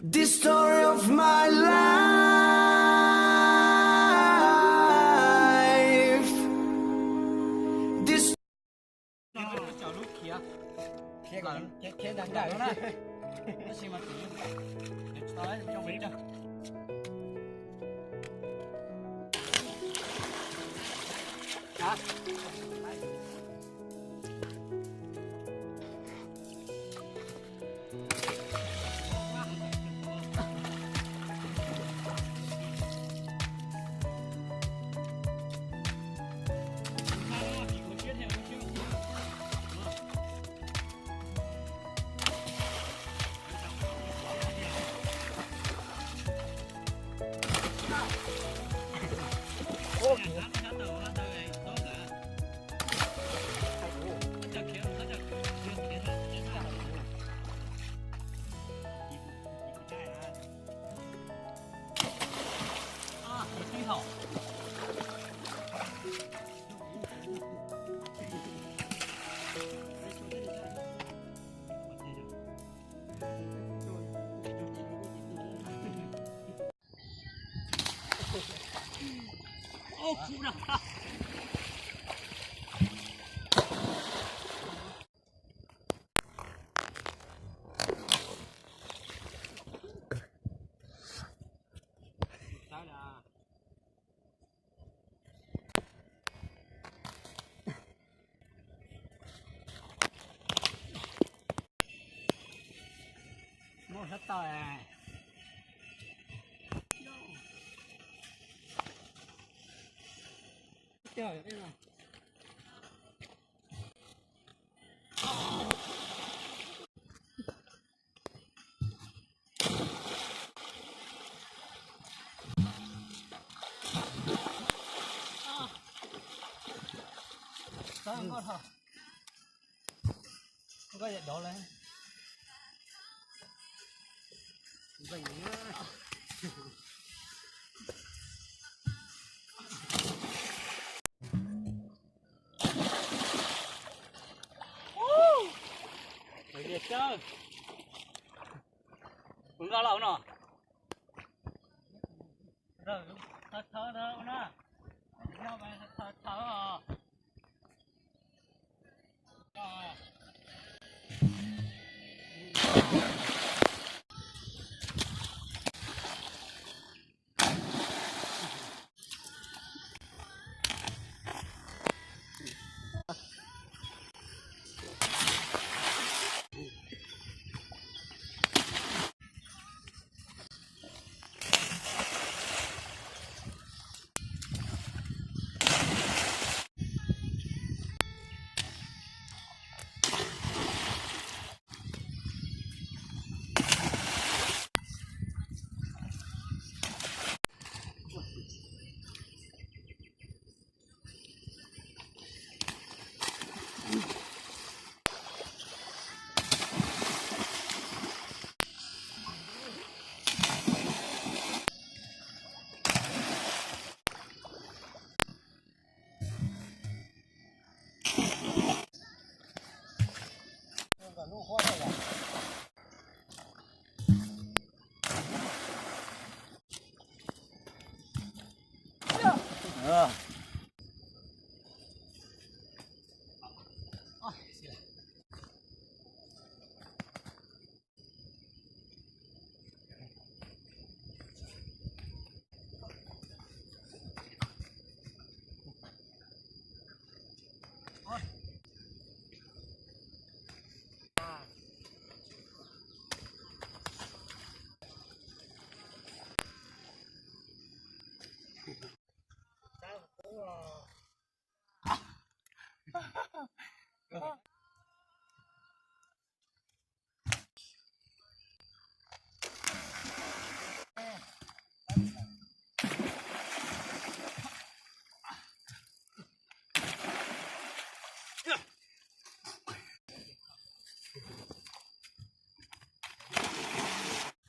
This story of my life. This Muaj sab tod. Kuv nqa los no.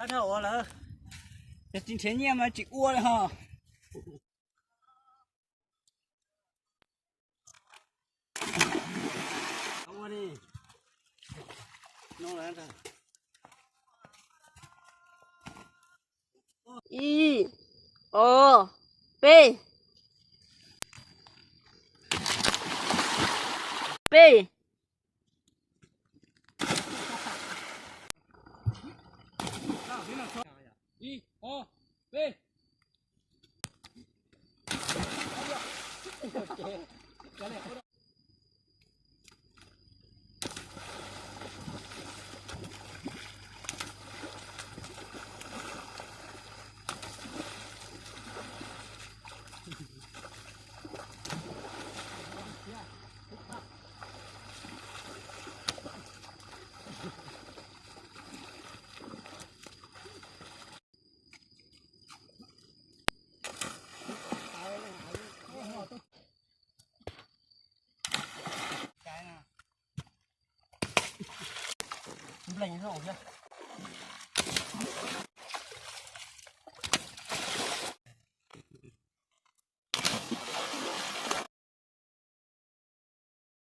Tab dhau ua lawm, yog tsis nrhiav nyiaj mas tsis ua li ho. Ua ni. No lawm ntag. Ib, ob, peb. Peb. Ib, ob, peb.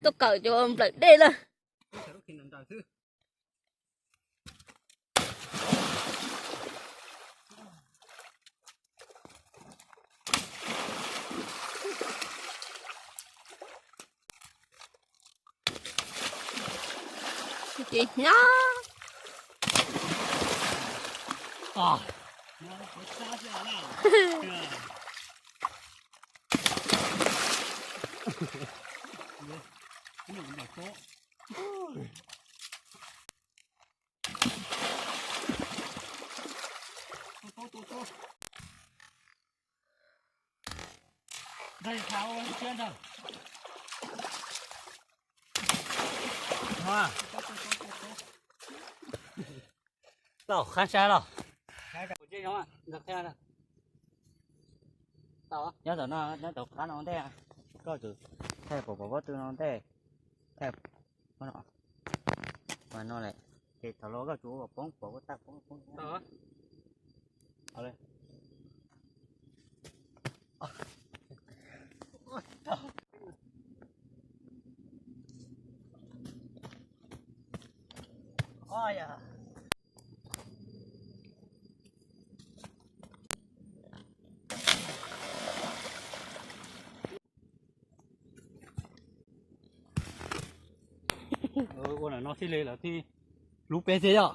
Tuaj kawm cov nplawm dej lawm. Ces hnyav. Los khab sab los. Nyob tom no, nyob tom qab no ntej, koj tsum thaij pom pom pob tw no ntej, thaij no lawm, ces thaum los koj tsum ua poob pom ua tag poob poob. Ua ntawm no thiaj li lawv thiaj hlub peb thiab yom.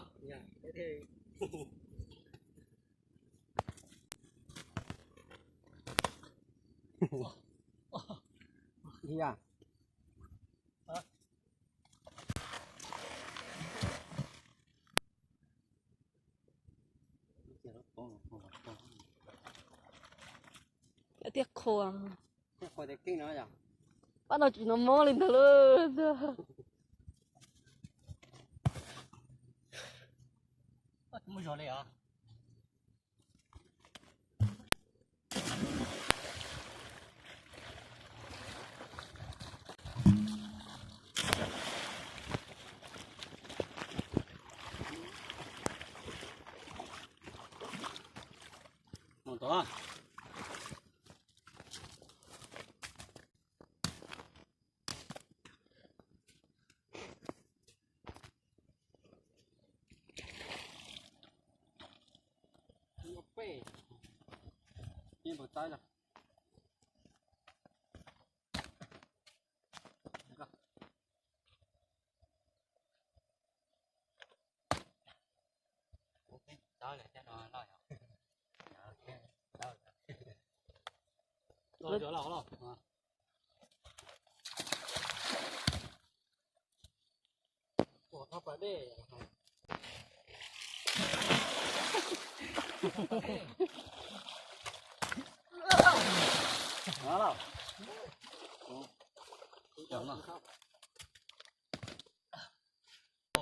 Tiag qhua. Pab no tsis hnov mob li ntawd lauj.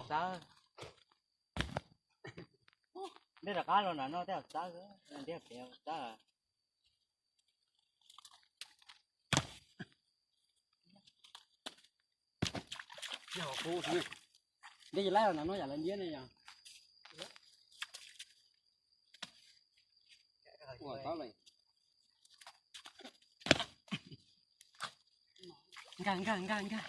Txawb. Ntiab rov qab los nram no tej zaum txawb, ntiab pem txawb. Ntiab yog laib los nram no yam lawv ntiab ne yog. Nkag nkag nkag nkag.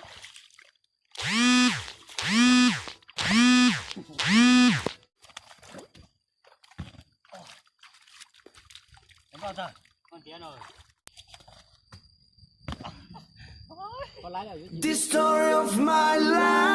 This story of my life.